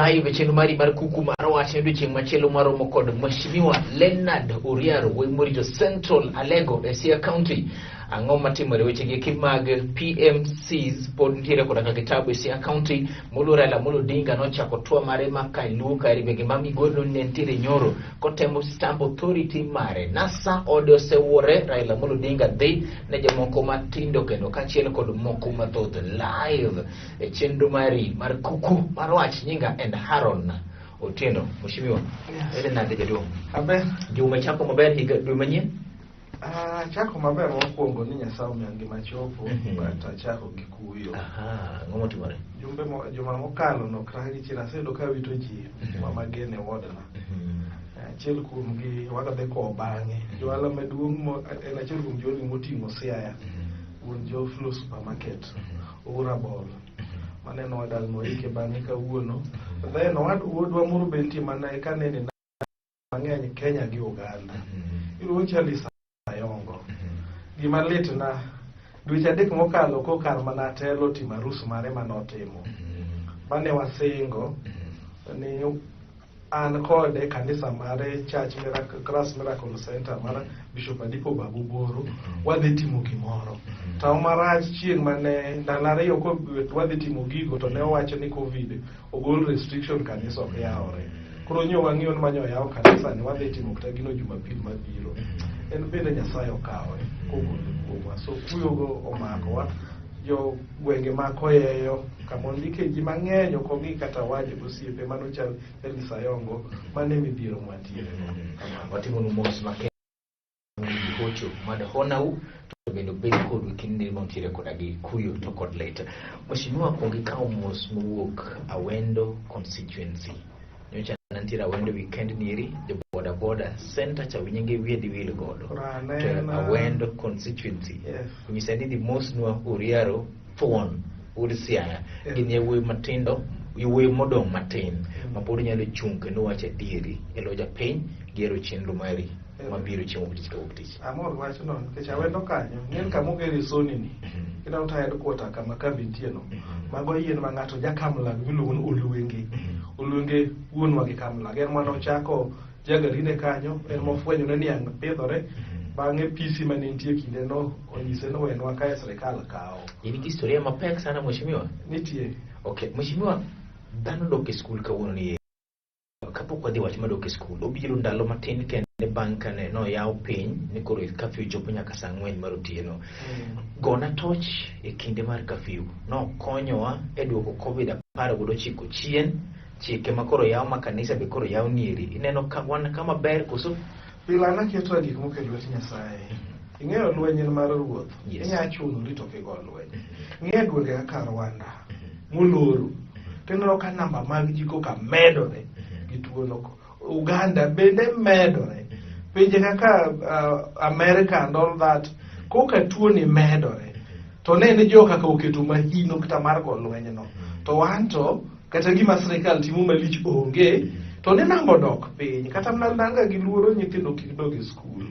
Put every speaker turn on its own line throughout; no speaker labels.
Live e chenro mari mar kuku mar wach e odiochieng' machielo maromo kod Mheshimiwa Leonard Oriaro wuoyi morito Central Alego e Siaya County. Ang'o matimore weche gi eki mag PMCs pod nitiere koda ka kitabu e Siaya County. Moluor Raila Amolo Odinga nochako tour mare ma Kailuo Kairibe gi ma Migori ne nitiere nyoro kotemo stamp authority mare. NASA ode osewuore Raila Amolo Odinga dhi ne jomoko matindo kendo kaachiel kod moko mathoth live e chenro mari mar kuku mar wach. Nyinga en Haron Otieno. Mheshimiwa, ere nade jaduong'?
Aber.
Juma chako maber higa dwe manyien?
Achako maber mokwongo ni Nyasaye omiyo ngima chopo, but achako gi kuyo.
Aha, ang'o motimore?
Jumbe mo, juma mokalo no kata gi chien aseyudo ka wito ji ma mageno e wodna. Achiel kuomgi wadhi kowo bang'e. Johala maduong' mo en achiel kuom jogi moting'o Siaya. Wuon jo Flo Supermarket, Owuor Abol. Maneno wadal moike bang'e kawuono. Then owad wuodwa moro be nitie mana kanene mang'eny Kenya gi Uganda. Iluongo Charlie Sayongo. Gima litna, dweche 3 mokalo kokar mana telo timo arus mare manotimo. Mane wasingo ni an kode kanisa mare Church Miracle, Christ Miracle Center mar Bishop Adipo Babu Boro wadhi timo gimoro. To marach chieng' mane ndalo 2 ko wadhi timo gigo to ne owacho ni Covid ogol restriction kanisa ok yawore. Koro nyo wang'iyo ni manyo yaw kanisa ni wadhi timo kata gino Jumapil mabiro. En bende Nyasaye okawe kogole kuomwa. So kuyogo omakowa. Jo gwenge ma Koyeyo kama ondike ji mang'eny ok ong'i kata waje gosiepe mano chal Charlie Sayongo mano e midhiero mwantiere go. Kamano.
Watimonu mos makende hocho mad honau to bende obed kodu e kinde ma untiere koda gi kuyo to kod lit. Mheshimiwa, kuong ikaw mos mowuok Awendo constituency. Nyocha nantiere Awendo weekend nieri, jo boda boda center cha winyenge wiye diwil godo. To
Ranena.
Awendo constituency.
Yes.
Onyisa ni dhi mosnwa Oriaro thuon wuod Siaya gin yawuoyi matindo, yawuoyi modong' matin ma pod nyalo chung' kendo wacho adieri e lo japiny gero chenro mari mabiro chieng' wuok tich ka wuok tich.
Amor wachno nikech Awendo kanyo ng'en kama ogere soni ni kineno ta headquarter kama kambi nitie no mago yien ma ng'ato jakamlag miluongo ni Olwenge. Olwenge wuonwa gi Kamlag en mane ochako jagarine kanyo en mofwenyo ne niang' pidhore bang'e PC mane nitie kindeno onyise ni wenwa kae sirikal kawo.
In gi historia mapek sana mheshimiwa.
Nitie.
Okay, mheshimiwa, dhano dok e skul kawuono ni kapok wadhi wach madok e skul obiro ndalo matin kende bang' kane noyaw piny ni koro kafyu chopo nyaka saa 4 mar otieno. Gona toch e kinde mar kafyu nokonyowa e duoko Covid 19 chien, chike ma koro yaw ma kanisa be koro yaw nieri. Ineno ka wan kama ber koso?
Pile an aketo gik moko e lwet Nyasaye. Ing'eyo lweny en mar ruoth.
Yes.
Inya chunori to ok igo lweny. Ng'e gwenge kaka Rwanda moloro. To ineno ka namba mag ji koka medore gi tuono. Uganda bende medore. Pinje kaka America and all that koka tuoni medore. To ne ni jo kaka oketo mahino kata mar go lweny no. To wan to kata gima sirikal timo malich onge to ni namba odok piny kata mana nanga gi luoro nyithindo kik dog e skul.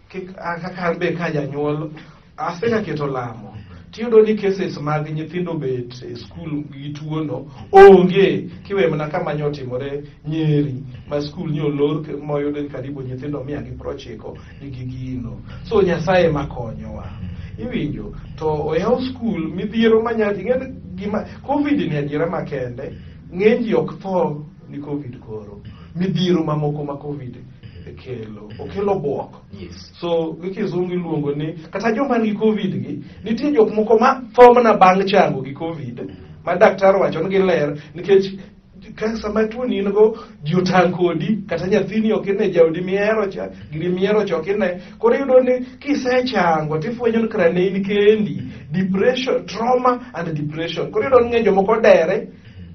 Kik kaka an be ka janyuol asega keto lamo tiyudo ni cases mag nyithindo bet e skul gi tuono onge kiwe mana kama nyo otimore Nyeri ma skul nyo olor moyudo ni karibu nyithindo 190 nigi gino. So Nyasaye ema konyowa. Iwinjo to oyaw skul midhiero manyalo ing'e gima Covid ni adiera makende ng'eny ji ok tho ni Covid koro midhiero mamoko ma Covid kelo okelo buok.
Yes.
So gi kizungu iluongo ni kata joma nigi Covid gi nitie jok moko ma tho mana bang' chango gi Covid ma daktar owacho ni giler nikech ka sama tuo ni in go ji otang' kodi kata nyathini ok ine jaodi mihero cha giri mihero cha ok ine koro iyudo ni kisechango tifwenyo ni kara ne in kendi depression trauma and depression koro iyudo ni ng'eny jomoko dere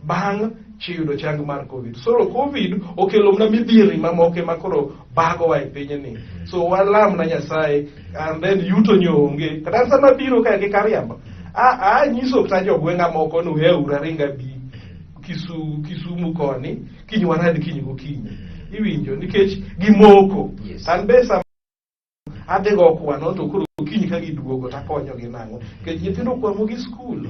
bang' chiyudo chang mar Covid. So Covid okelo mana midhieri mamoko ema koro bagowa e pinyni. So walam na Nyasaye and then yuto nyo onge. Kata sama biro kae gi kariamba, a nyiso kata jogweng'a moko ni weuru aringa bi Kisumu koni kiny warad kiny gokinyi. Iwinjo nikech gimoko.
Yes.
An be sama adhi go kwano to koro kiny ka giduogo takonyogi nang'o? Nikech nyithindo kwamo gi skul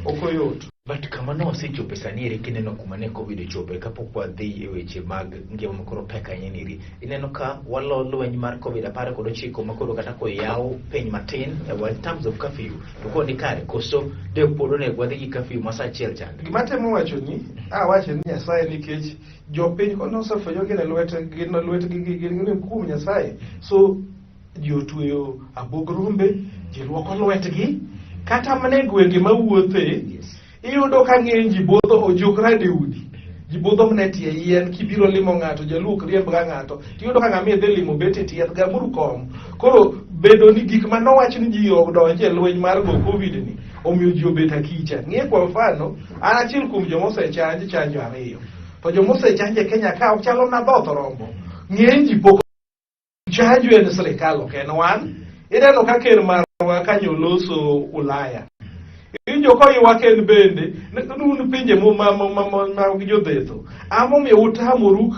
ok oyot.
But kama ne wasechope sani eri kineno kuma ne Covid ochope kapok wadhi e weche mag ngima ma koro pek ahinya niri. Ineno ka walo lweny mar Covid 19 ma koro kata koyaw piny matin in terms of curfew to koro ni kare koso de pod onego wadhi gi curfew ma saa achiel chande.
Gima temo wacho ni, awacho ni Nyasaye nikech jopiny kono osefwenyo gin e lwete gin e lwetgi gin kuom Nyasaye. So ji otweyo abog rombe, ji luoko lwetgi, kata mana e gwenge mawuothe, iyudo ka ng'eny ji budho ji ok rad e udi. Ji budho mana e tie yien, kibiro limo ng'ato, jaluo ok riemb ga ng'ato. Tiyudo ka ng'ama idhi limo bet e tie gamuru kom. Koro bedo ni gik manowach ni ji odonje e lweny mar go Covid ni, omiyo ji obet akicha. Ng'iye kwa mfano, an achiel kuom joma osechanj chanjo ariyo. To joma osechanj e Kenya ka ok chalo na dhoth rombo. Ng'eny ji pok chanjo en sirikal ok en wan. Ineno ka ker marwa kanyo oloso Ulaya. Iwinjo koywak en bende, un pinje mag jodhetho. Ang'o momiyo utamoru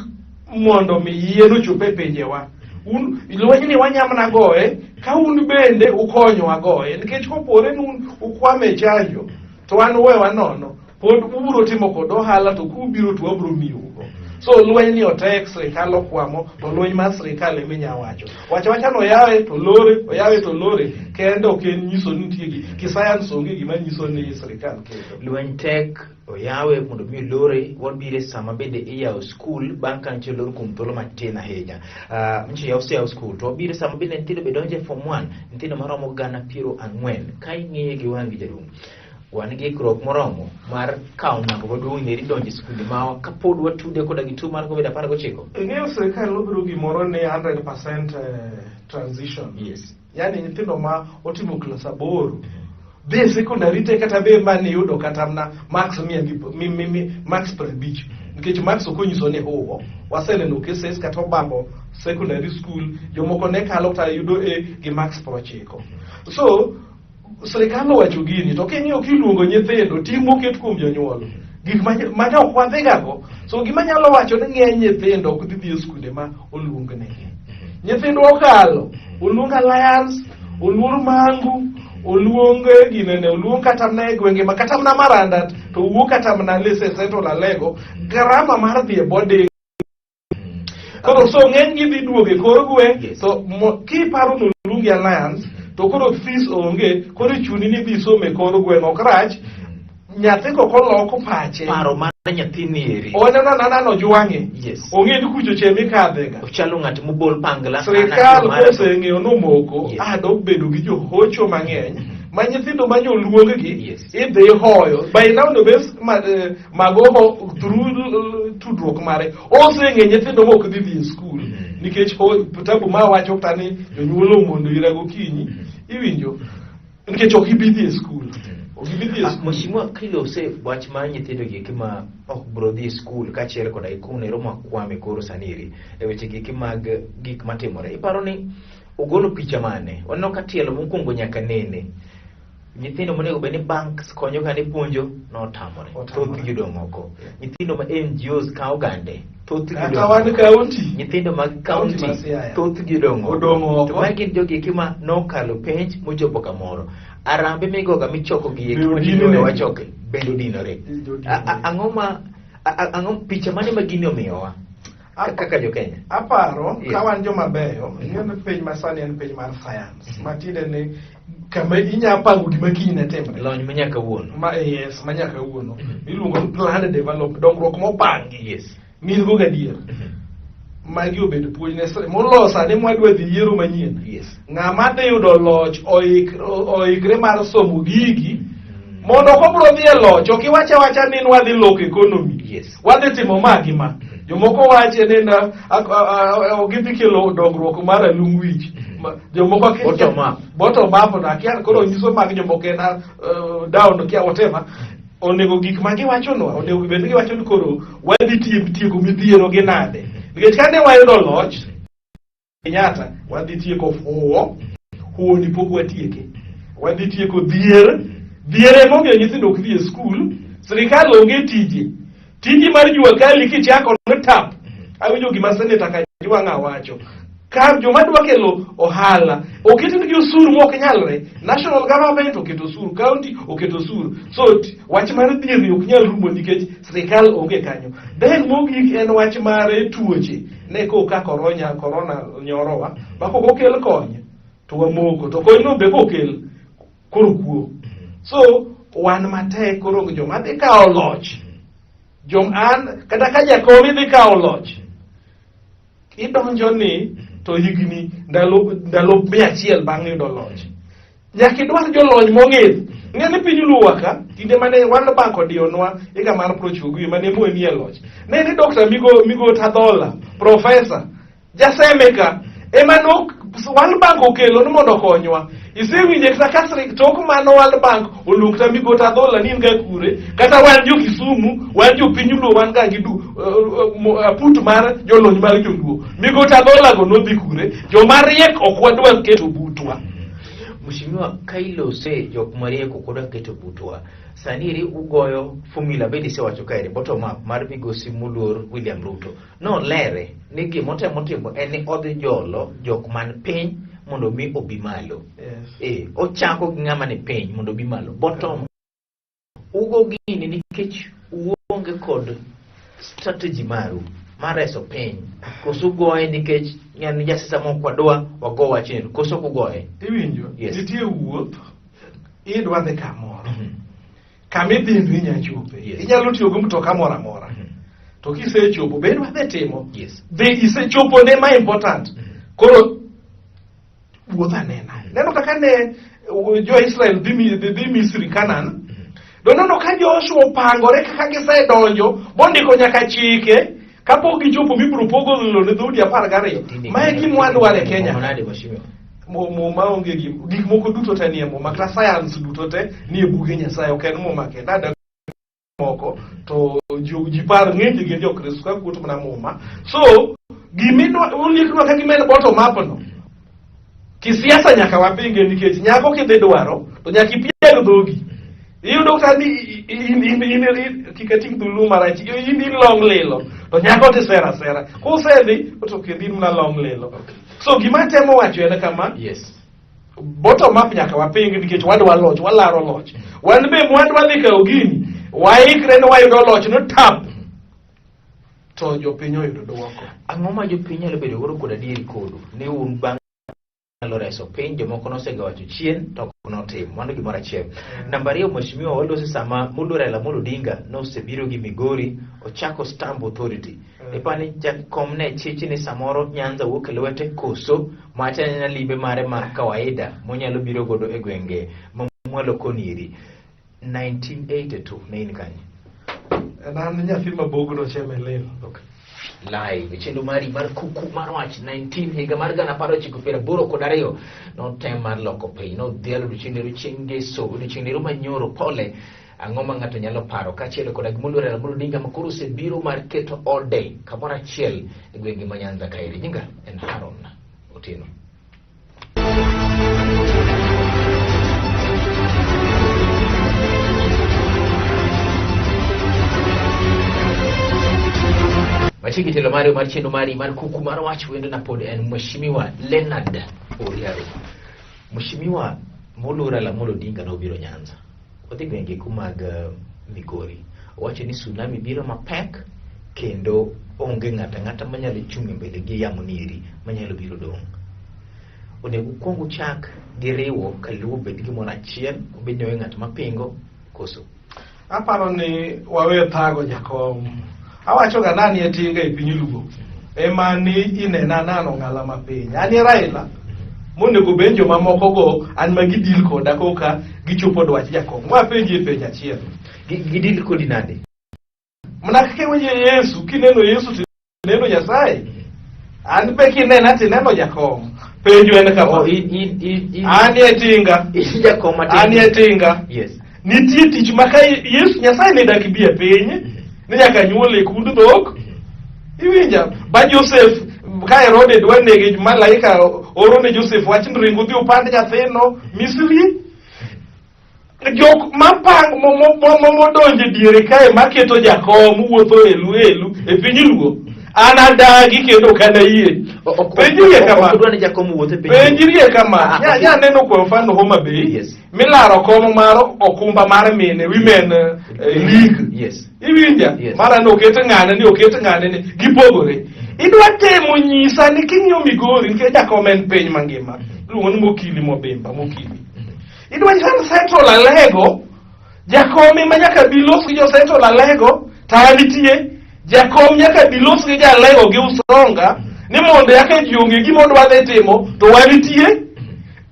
mondo mi yien ochop e pinjewa? Un lwenyni wanyamna goye ka un bende ukonywa goye nikech kopore ni un ukwame e chanjo to wan wewa nono pod ubiro timo kod ohala to kubiro to wabiro miyougo. So lweny ni otek, sirikal okwamo, to lweny mar sirikal ema inya wacho. Wacha wacha ni oyawe to lore, oyawe to lore, kende ok en nyiso ni nitie gi kisayans onge gima nyiso ni sirikal kedo.
Lweny tek oyawe mondo mi olore wabire sama bende iyawo skul bang' ka nitie lor kuom thuolo matin ahinya. Nyocha yaw oseyaw skul to wabire sama bende nyithindo be donjo e form 1 nyithindo maromo 40,000 ka ing'iye gi wang'i jaduong' wan gi ikruok moromo mar kawo namba maduong' ni donjo e skunde mawa kapod watude koda gi tuo mar Covid 19.
Ing'eyo sirikal nobiro gimoro ni 100% transition. Yani nyithindo ma otimo klas aboro dhi e secondary te kata be mane yudo kata mana marks mia gi mi, marks 50 nikech marks ok onyiso ni huwo waseneno cases kata obambo secondary school jomoko ne kalo kata yudo A gi marks 90 so sirikal owacho gini to king'iyo kiluongo nyithindo ting' moket kuom jonyuol gik ma ne ok wadhigago so gima nyalo wacho ni ng'eny nyithindo ok dhi dhi e skunde ma oluongnegi nyithindwa okalo oluong Alliance oluong Mangu oluong ginene oluong kata mana e gwenge ma kata mana Maranda to wuok kata mana Lese Central Alego garama mar dhi e boarding koro so ng'eny gi dhi duogo e kor gweng' to kiparo ni oluongi Alliance to koro fees onge koro ichuni ni dhi somo e kor gweng' ok rach nyathi kok oloko pache
paro mar nyathini eri
oneno anana nojwang'e ong'e ni kucho che mikadhega
ochalo ng'at mobol pangla
sirikal koseng'eyo nomoko adok bedo gi johocho mang'eny ma nyithindo ma nyoluonggi idhi hoyo by now no bes magoho through tudruok mare oseng'e nyithindo mok dhi dhi e skul nikech tabu ma wacho kata ni jonyuol omondo ira gokinyi iwinjo nikech ok ibi dhi e skul ok ibi dhi e skul
Mheshimiwa kilose wach mar nyithindo gi eki ma ok bro dhi e skul kaachiel koda ikunero makwame koro sani eri e weche gi eki mag gik matimore iparo ni ogolo picha mane waneno ka tielo mokwongo nyaka nene nyithindo monego bed ni banks konyo ka ni puonjo notamore thothgi odong' oko nyithindo ma NGOs kawo gande thothgi
Kata
odong'
wan
oko.
county.
nyithindo mag
County
county
ma Siaya.
thothgi odong' oko
Odong' oko.
to magi gin jogi eki ma nokalo penj mochopo kamoro arambe migoga michoko gi eki
Be
moting'o
odinore.
wachoke bende odinore
Bende odinore.
Ang'o ma ang'o picha mane ma gini omiyowa kaka jo Kenya
Aparo ka wan joma beyo ing'eyo ni piny masani en piny mar science matiende ni kama inya pango gima kiny ne timre
lony ma nyaka wuono
ma yes ma nyaka wuono iluongo ni planned development dongruok mopangi min go gadier magi obedo puonj ne moloyo sani mwadwa dhi yiero manyien ng'ama dhi yudo loch oikre mar somo gigi mondo kobro dhi e loch ok iwach awacha ni nwadhi loko economy wadhi timo ma gi ma jomoko wache ni na gidhi kelo dongruok mar alung wich jomoko
Bottom up.
Bottom up no akia koro nyiso mag jomoko en down kia whatever onego gik ma giwachonwa onego bed ni giwacho ni koro wadhi tieko midhiero gi nade nikech kane wayudo loch Kenyatta wadhi tieko fuwo huo ni pok watieke wadhi tieko dhier dhier emomiyo nyithindo ok dhi e skul sirikal onge tije tiji mar jua kali kichako ni tap awinjo gima seneta Kajwang' wacho. Kar joma dwa kelo ohala oketnegi osuru mok nyalre. National government oketo osuru, county oketo osuru. So wach mar dhier ni ok nyal rumo nikech sirikal onge kanyo. Then mogik en wach mar tuoche. Ne koka corona nyorowa, ma kok okel kony to wamoko. To konyno be kokel koro kuo. So wan matek koro joma dhi kawo loch. Jom an kata ka jakom idhi kawo loch idonjo ni to higni ndalo 100 bang' yudo loch. Nyaka idwar jolony mong'ith. Ng'e ni piny Luo ka, kinde mane World Bank odiyonwa higa mar 90 mane Moi nie loch. Ne ni Dr. Migo Tadhola, professor, jasemeka, ema no World Bank okelo ni mondo okonywa. Isewinje kata ka tok mano World Bank oluong ta Migo Tadhola ni in ga kure, kata wan jo Kisumu, wan jo piny Luo, wan ga gi aput mar jolony mar joluo. Migo Tadhola go nodhi kure, joma riek ok wadwar keto butwa.
Mheshimiwa, ka ilose jok mariek ok wadwa keto butwa. Sani eri ugoyo formula bende isewacho kaeri bottom up mar migosi moluor William Ruto. Nolere ni gimotemo timo en ni odhi jolo jok man piny mondo mi obi malo.
Yes.
Ochako gi ng'ama ni piny mondo obi malo. Bottom ugo gini nikech uonge kod strategy maru mar reso piny. Koso ugoye nikech ng'ani jasiasa moko wadwa wago wachni, koso ok ugoye?
Iwinjo?
Yes.
Nitie wuoth, idwa dhi kamoro. Kama idhi no inya chope.
Yes.
Inyalo tiyo gi mtoka moro amora. To kisechopo, be idwa dhi timo?
Yes.
Dhi isechopo ne ma important. Koro wuoth anena. Neno kaka ne jo-Israel dhi Misri Canaan. To neno ka Joshua opangore kaka gisedonjo, mondiko nyaka chike, kapok gichopo mibiro pogo lowo ne dhoudi 12. Ma e gima wadwaro e Kenya.
Nade, Mheshimiwa?
Muma onge gik moko duto te nie Muma, kata science duto te nie buge Nyasaye, ok en Muma kende. Ada moko to ji par ng'eny ji gin jo-Kristo ka kuot mana Muma. So gimidwa uliknwa ka gima en bottom up no. Kisiasa nyaka wapinge nikech nyako kidhi dwaro to nyaka ipiag dhogi. Iyudo ka ni in kik ating' dholuo marach, in long lilo to nyako tisera sera. Kusedhi to kendo in mana long lilo. So gima atemo wacho en kama.
Yes.
Bottom up nyaka waping nikech wadwa loch, walaro loch. Wan be mwadwa dhi kawo gini, waikre ni wayudo loch no tap. To jopiny oyudo duoko.
Ang'o ma jopiny nyalo bedo godo kod adieri kodu? Ni un bang' nyalo reso piny, jomoko nosegawacho chien to ok notimo. Mano gimoro achiel. Namba ariyo, Mheshimiwa, waloso sama moluor Raila Amolo Odinga nosebiro gi Migori, ochako Stamp Authority. Ipani jakom ne chich ni samoro Nyanza wuok e lwete koso macha nyanya limbe mare ma kawaida monyalo biro godo e gwenge ma mwalo koni eri. 1982 ne in kanye?
An nyathi mabogno Chemelil.
Okay. Live chenro mari mar kuku mar wach 19 higa mar gana apar ochiko piero aboro kod ariyo notem mar loko piny nodhialo odiochieng' nero chieng' ngeso odiochieng' nero manyoro pole. Ang'o ma ng'ato nyalo paro kaachiel koda gima oluoro Raila Amolo Odinga ma koro osebiro mar keto ode kamoro achiel e gwenge ma Nyanza kaeri. Nyinga en Haron Otieno. Machiegni telo mari mar chenro mari mar kuku mar wach wendo na pod en Mheshimiwa Leonard Oriaro. Mheshimiwa moluor Raila Amolo Odinga nobiro Nyanza. Odhi gwenge ku mag Migori. Owacho ni tsunami biro mapek kendo onge ng'ato ang'ata manyalo chung' e mbele gi yamo nieri manyalo biro dong'. Onego ukwong uchak gi riwo kaluo obed gimoro achiel, obed ni onge ng'at mapingo koso.
Aparo ni wawe thago jakom. Awacho ga nani e tinga e piny Luo. Ema ni inena nano ng'ala mapiny. An e Raila monego bed joma moko go an ma gidil koda koka gichopo dwach jakom. Wapenji e penjo achiel.
Gidil kodi nade?
Mana kaka iwinjo Yesu, kineno Yesu to ineno Nyasaye. An be kinena to ineno jakom. Penjo en kama.
Oh,
An e tinga.
In jakom matin.
An e tinga.
Yes.
Nitie tich ma ka Yesu Nyasaye ne dak bi e piny, ni nyaka nyuole e kund dhok. Iwinja? Ba Joseph ka Herode dwa nege, malaika oro ne Joseph wach ni ring udhi upand nyathino Misri. Jok mapang modonjo e diere kae maketo jakom wuotho elu elu e piny Luo. An adagi kendo ok anayie. Penjrie kama.
Ok odwa ni jakom wuoth e piny.
Penjrie kama.
Ah,
Nya
ok.
nya neno kwa mfano Homa Bay.
Yes.
Milaro kom mar okumba mar mine women league.
Yes.
Iwinja?
Yes.
Mara ni oket ng'ane ni oket ng'ane ni gipogore. Idwa temo nyisa ni king'iyo Migori nikech jakom en piny mangima. Iluongo ni Mokili Mobimba, Mokili. Idwa nyisa ni Central Alego jakom ema nyaka bi los gi jo Central Alego taya nitie jakom nyaka bi los gi jalego gi Usonga ni mondo yaka ji ong'e gima odwa dhi timo to wanitie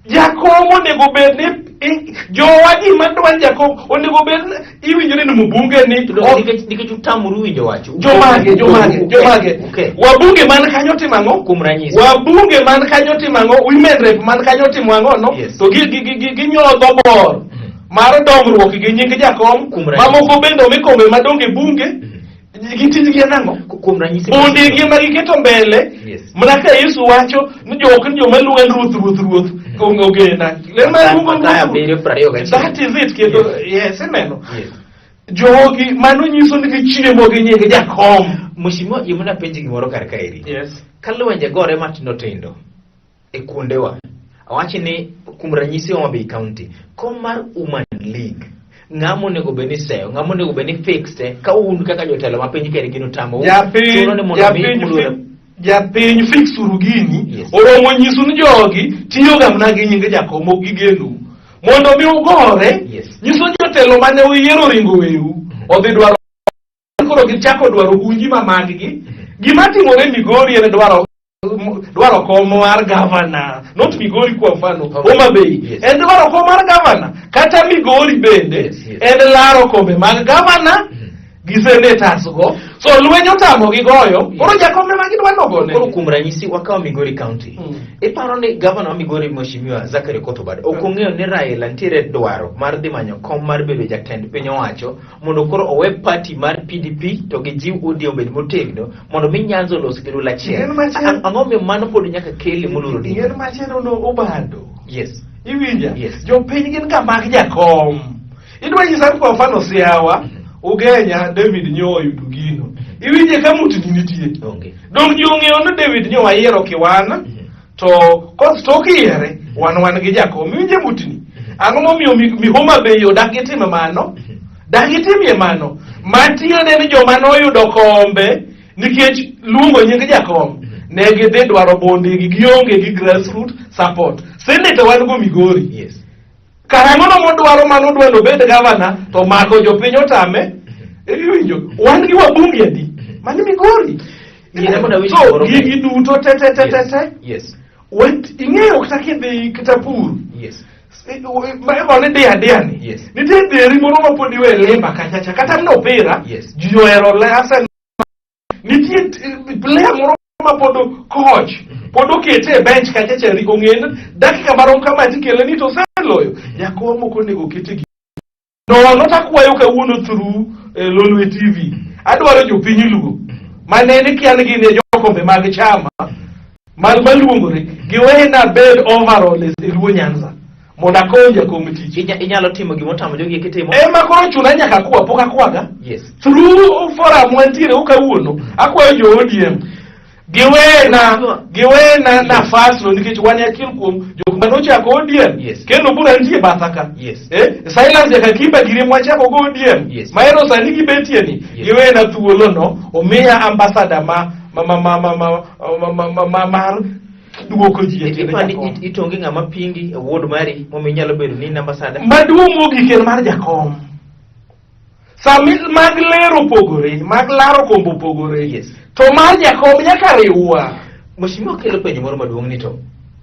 jakom onego bed ni jowa gima dwa ni jakom onego bed ni iwinjo ni mbunge ni
To donge nikech utamuru winjo wach.
jomage jomage jomage
Okay.
wabunge man kanyo timo ang'o
Kuom ranyisi.
wabunge man kanyo timo ang'o women rep man kanyo timo ang'o no
Yes.
to ginyodho bor mar dongruok gi nying jakom
Kuom ranyisi.
mamoko bende omi kombe madongo e bunge gi tijgi en ang'o
Kuom ranyisi.
bundegi ema giketo mbele
Yes.
mana ka Yesu wacho ni jok ni joma luonga ni ruoth ruoth ruoth onge ogena ler mar luongo
Mathayo
ruoth.
7:21.
That is it kendo yes ineno
Yes.
jogi mano nyiso ni gichiemo gi nying jakom
Mheshimiwa, gimana penji gimoro kar kaeri.
yes
Ka lwenje gore matindo tindo e kuondewa, awachi ni kuom ranyisi Homa Bay County, kom mar Women League, ng'ama onego bed ni seyo, ng'ama onego bed ni fixed, ka un kaka jotelo ma piny kaeri gino tamou,
japiny
chuno ni mondo mi
japiny
uluor-
japiny fix uru gini
Yes.
oromo nyisu ni jogi tiyo ga mana gi nying jakom ok gigenu mondo mi ugore
Yes.
nyiso ni jotelo mane uyiero ringo weu odhi dwaro koro gichako dwaro unji ma mag-gi gima timore Migori en dwaro dwaro kom mar gavana not Migori kwa mfano
Okay.
Homa Bay
Yes.
en dwaro kom mar gavana kata Migori bende
Yes, yes.
en laro kombe mag gavana gi senators go so lweny otamogi goyo koro jakom ema gidwa nogone
Koro kuom ranyisi wakawo Migori County. Iparo ni gavana wa Migori Mheshimiwa Zachary Okoth Obado ok ong'eyo ni Raila nitiere dwaro mar dhi manyo kom mar bedo jatend piny owacho mondo koro owe party mar PDP to gijiw ODM obed motegno mondo mi Nyanza olos gi duol achiel.
Ing'en machielo-
Ang'o momiyo mano pod nyaka kele moluoro
Ing'en
Odinga?
machielo no Obado
Yes.
iwinja
Yes.
jopiny gin ga mag jakom idwa nyisa ni kwa mfano Siawa Ugenya David nyo oyudo gino iwinje ka mutni nitie
Onge.
dong ji ong'eyo ni David nyo wayiero kiwana to kos tok yiere wan wan gi jakom iwinje mutni ang'o momiyo mi Homa Bay odak gitime mano dak gitimie mano matiende ni joma noyudo kombe nikech luongo nying jakom ne gidhi dwaro bondegi gionge gi grassroot support senator wan go Migori
Yes.
karang'o no modwaro mano dwa nobed gavana to mako jopiny otame iwinjo wan gi wabunge adi mani Migori
Yie mondo awinj
so
gimoro
gigi duto te te te te te
Yes.
Wet ing'eyo kata kidhi kata pur
Yes.
igone diya diya ni
Yes.
nitie dheri moro ma pod iwe limba kachacha kata mana opira
Yes.
ji ohero le Arsenal nitie player moro ma pod coach pod okete e bench kachacha ong'e ni dakika marom kama tikele ni to oseloyo jakom ok onego okete gi nono takwayo kawuono through Lolwe TV adwaro jopiny luo mane ni kia ni gin e jokombe mag chama maluongore giwena bed overall e Luo Nyanza mondo akony jakom tich
Inyalo timo gima otamo jogi eki timo.
ema koro chuna nyaka akwa pok akwaga
Yes.
through forum wantiere go kawuono akwayo jo ODM giwena nafas no nikech wan e achiel kuom jok manochako ODM
Yes.
kendo bura nitie batha ka
Yes.
Silas Jakakimba giri mwachako go ODM
Yes.
mahero sani gibetie ni
Yes.
giwena thuolo no omiya ambassador ma ma ma ma ma ma ma ma ma ma mar duoko ji e tiend
Ipani
jakom.
itonge ng'ama pingi e ward mari momiyo inyalo bedo ni in ambassador.
Maduong' mogik en mar jakom. Sami mag ler opogore, mag laro kombe opogore.
Yes.
To mar jakom nyaka riwwa.
Mheshimiwa kelo penjo moro maduong' ni to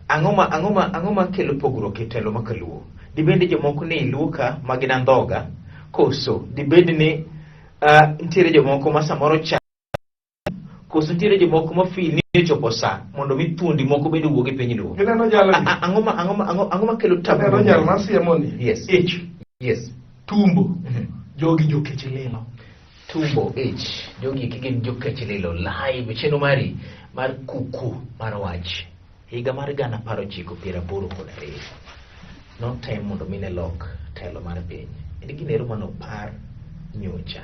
ang'o ma ang'o ma ang'o ma kelo pogruok e telo ma kaluo? Dibed ni jomoko ne iluo ka ma gin andhoga koso dibed ni nitiere jomoko ma samoro cha koso nitiere jomoko ma feel ni ochopo sa mondo mi thuondi moko bende owuog e piny luo.
Ineno jalo ni?
Ang'o ma ang'o ma ang'o ma kelo tabu?
Ineno jal masiemo ni?
Yes.
Ich.
Yes.
Tumbo. Jogi jokech lilo.
Tumbo ich. Jogi eki gin jokech lilo live chenro mari mar kuku mar wach. Higa mar 1982 notem mondo mi ne lok telo mar piny. En ginero mane opar nyocha.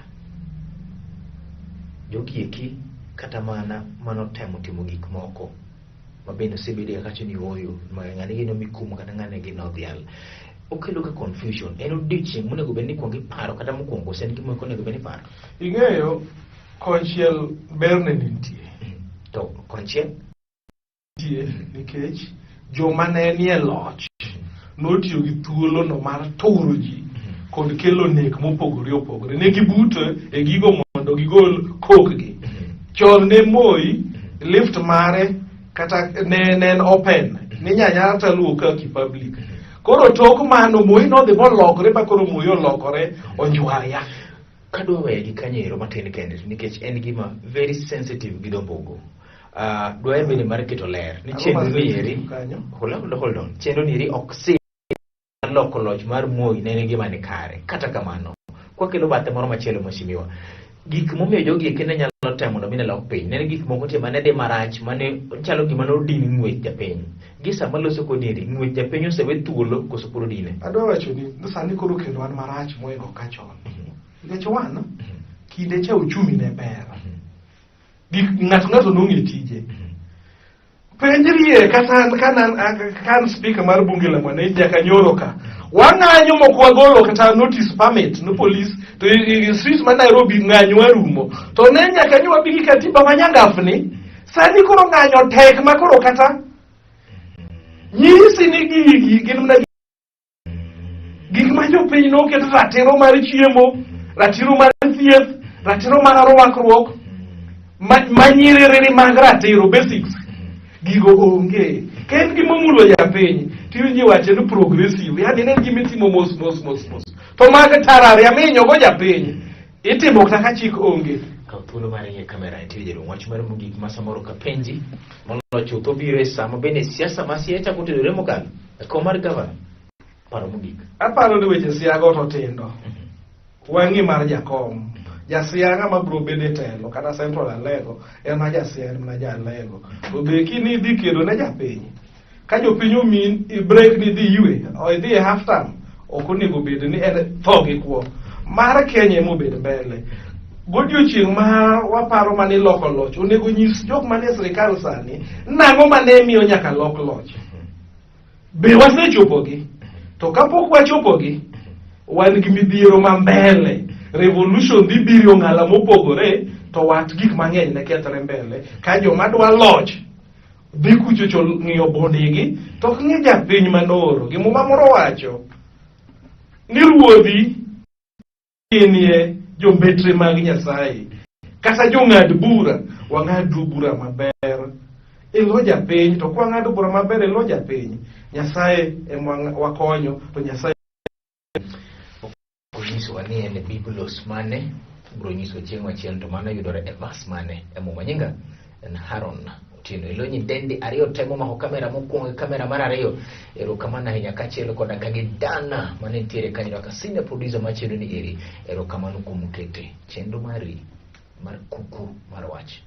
Jogi eki kata mana manotemo timo gik moko ma bende osebedo kaka wacho ni ooyo ng'ane gi nomi kum kata ng'ane gi nodhial okelo ga confusion. En odiochieng' monego bed ni ikuongo iparo kata mokwongo koso en gima onego bed ni iparo?
Ing'eyo konchiel berne nitie.
To konchiel
nitie nikech joma ne nie loch notiyo gi thuolono mar turo ji kod kelo nek mopogore opogore. Ne gibuto e gigo mondo gigol kokgi. Chon ne Moi lift mare kata ne en open ni nyanyara taluo kaki public. Koro tok mano Moi nodhi molokore ma koro Moi olokore onjwaya.
Kadwa weye gi kanyo ero matin kende nikech en gima very sensitive gi dombogo. Dwaher bende mar keto ler ni chenro ni eri hold on, hold on. Chenro ni eri ok si loko loch mar Moi ne en gima ni kare. Kata kamano, kwakelo bathe moro machielo mheshimiwa, gik momiyo jogi eki ne nyalo temo mondo mi ne lok piny, ne en gik moko te mane dhi marach, mane chalo gima nodin ng'wech japiny. Gi sama loso kodi eri, ng'wech japiny osewe thuolo koso pod odine?
Adwa wacho ni sani koro kendo wan marach moingo ka chon. Nikech wan kinde cha uchumi ne ber. Gik ng'ato ng'ato nong'e tije. Penjrie kata ka an speaker mar bunge la mwananchi nyaka nyoro ka. Wang'anyo mok wagolo kata notice permit no police to i streets ma Nairobi ng'anyo warumo. To ne nyaka nyo wabi gi katiba manyangafni. Sani koro ng'anyo tek ma koro kata nyisi ni gigi gin mana gik ma jopiny noket ratiro mar chiemo, ratiro mar thieth, ratiro mar rwakruok, manyiriri mag ratiro basics gigo onge. Ka en gima omulo japiny tiwinjo iwache ni progressive, yani ne en gima itimo mos mos mos mos. To mag tarari aminyo go japiny itimo kata ka chik onge.
Kaw thuolo mar ng'iyo kamera nitie jaduong' wach mar mogik ma samoro kapenji moloyo chutho biro e sama bende siasa ma Siaya chako tenore mokalo e kom mar gavana. Paro mogik.
Aparo ni weche Siaya to tindo. Wang'i mar jakom. Jasiaya ng'ama biro bedo e telo kata Central Alego en ma jasiaya en mana ja-Alego. To be kini idhi kedo ne japiny. Ka jopiny omi break ni idhi ywe, o idhi e half term, ok onego bed ni en tho gi kwo. Mar Kenya ema obed mbele. Godiochieng' ma waparo mane iloko loch, onego nyis jok manie sirikal sani nang'o mane miyo nyaka lok loch. Be wasechopogi? To kapok wachopogi, wan gi midhiero ma mbele. Revolution dhi biro ng'ala mopogore, to wat gik mang'eny ne kethre mbele. Ka joma dwa loch dhi kucho cho ng'iyo bondigi, to ok ng'i japiny manooro. Gi muma moro wacho ni ruodhi ginie jombetre mag Nyasaye kata jong'ad bura, wang'adu bura maber e lo japiny. To kwang'ado bura maber e lo japiny, Nyasaye ema wakonyo, to Nyasaye
onyisowa ni en e Biblos mane biro nyiso chieng' machielo to mano yudore e vas mane e Muma. Nyinga en Haron Otieno. Ilo nyidendi ariyo temo mako kamera mokwongo gi kamera mar ariyo. Erokamano ahinya kaachiel koda ka gi Dana mane nitiere kanyo kaka senior producer mar chenro ni eri. Erokamano kuom kete chenro mari mar kuku mar wach.